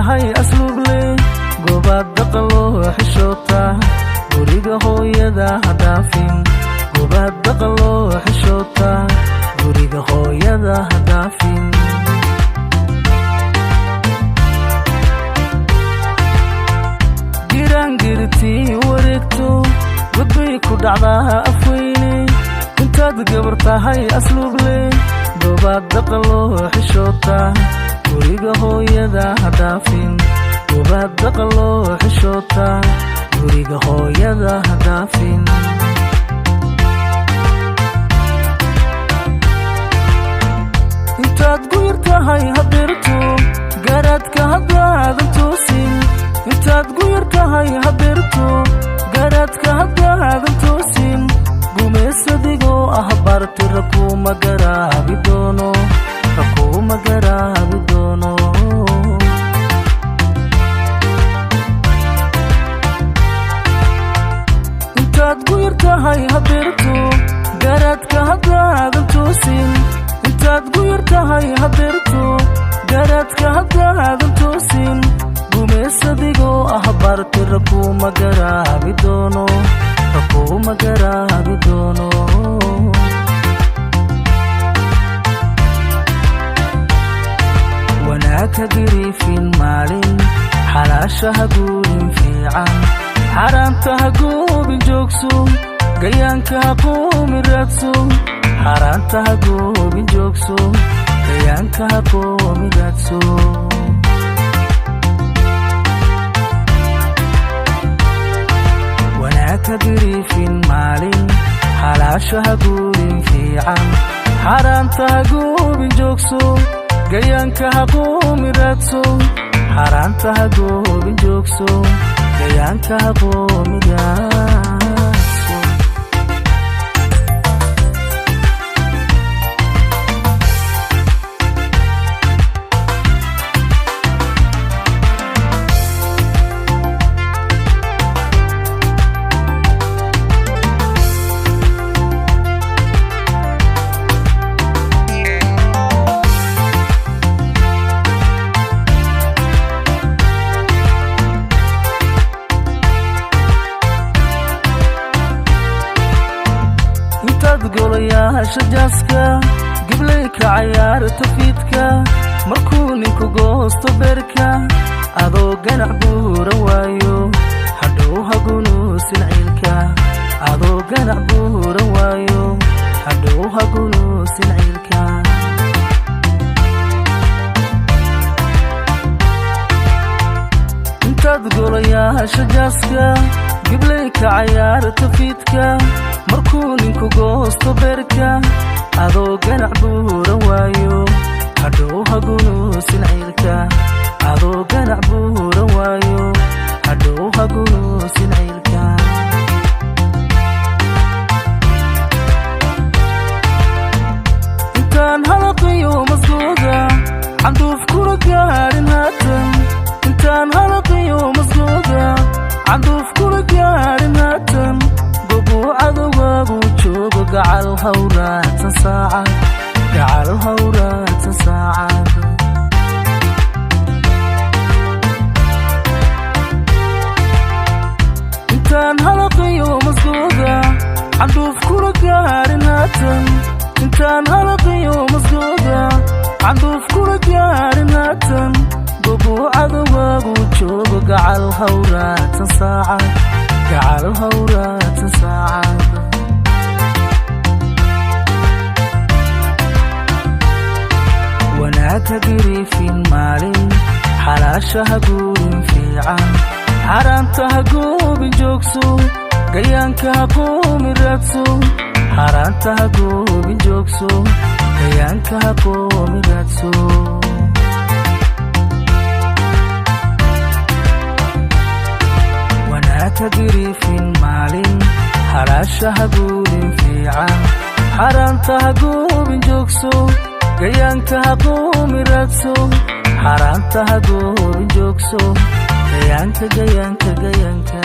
Tahay asluuble, goobaad dhaqan loo xishoota, guriga hooyada ha dhaafin. Goobaad dhaqan loo xishoota, guriga hooyada ha dhaafin. Giraangirtii wareegto, gudbay ku dhacdaa afweyne. Intaad gabar tahay asluuble, goobaad dhaqan loo xishoota, guriga hooyada ha dhaafin. Goobaad dhaqan loo xishoota, guriga hooyada ha dhaafin. Intaad guyar tahay hadeerto, garaadka haddaadan toosin. Intaad guyar tahay hadeerto, garaadka haddaadan toosin, gumaysadigoo ah barti rakuma garaabi doono, rakuma garaabi doono. Intaad guyar tahay hadeerto, garaadka haddaadan toosin. Intaad guyar tahay hadeerto, garaadka haddaadan toosin, gumaysadigoo ah barti rakuma garaabi doono, rakuma garaabi doono. Wanaag ha gariifin maalin, xalaasha ha guurin fiican, xaaraanta ha goobin joogso, gayaanka ha qoomi raadso. Xaaraanta ha goobin joogso, gayaanka ha qoomi raadso. Wanaag ha gariifin maalin, xalaasha ha guurin fiican, xaaraanta ha goobin joogso, gayaanka ha qoomi raadso. Xaaraanta ha goobin joogso, gayaanka ha qoomi raadso. Intaad golayaasha jaaska, giblay ka cayaarta fiidka, markuu ninku goosto beerka, adoo ganac buura waayo, hadhow hagunuusin ciilka. Adoo ganac buura waayo, hadhow hagunuusin ciilka. Intaad golayaasha jaaska, giblay ka cayaarta fiidka, markuu ninku goosto beerka, adoo ganac buura waayo, hadhow hagunuusin ciilka. Adoo ganac buura waayo, hadhow hagunuusin ciilka. Intaan halaqiyo masgooda canduuf kula gaarin haatan. Intaan halaqiyo masgooda canduuf kula gaarin haatan, gobuu cadowgaagu joogo, gacal hawraadsan saacad, gacal hawraadsan saacad. Intaan halaqiyo masgooda canduuf kula gaarin haatan. Intaan halaqiyo masgooda canduuf kula gaarin haatan, gobuu cadowgaagu joogo, gacal hawraadsan saacad, gacal hawraadsan saacad. Wanaag ha gariifin maalin, xalaasha ha guurin fiican, xaaraanta ha goobin joogso, gayaanka ha qoomi raadso. Xaaraanta ha goobin joogso, gayaanka ha qoomi raadso. Wanaag ha gariifin maalin, xalaasha ha guurin fiican, xaaraanta ha goobin joogso, gayaanka ha qoomi raadso. Xaaraanta ha goobin joogso, gayaanka, gayaanka, gayaanka.